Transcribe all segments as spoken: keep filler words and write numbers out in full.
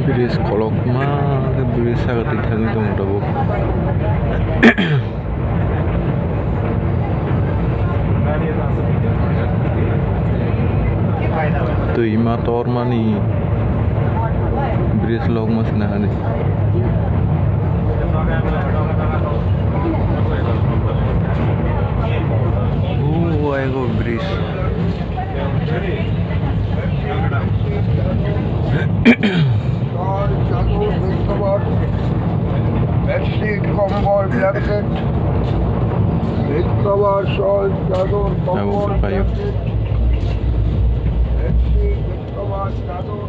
Bridge kolokma khe bridge saka twi thangwi tongo tabuk. Twi ma tormani bridge lokma sina hani. O, o, ego bridge. Shawl, chador, bed cover, bedsheet, kombol, blanket, bed cover, shawl, chador, kombol, blanket, bedsheet, bed cover, chador.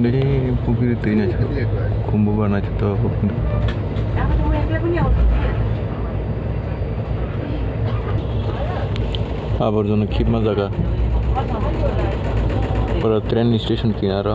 Ini pukiri twi naisik, kumbu ba naisik to. Aborjona khibma jaga. Pura train station kinaro.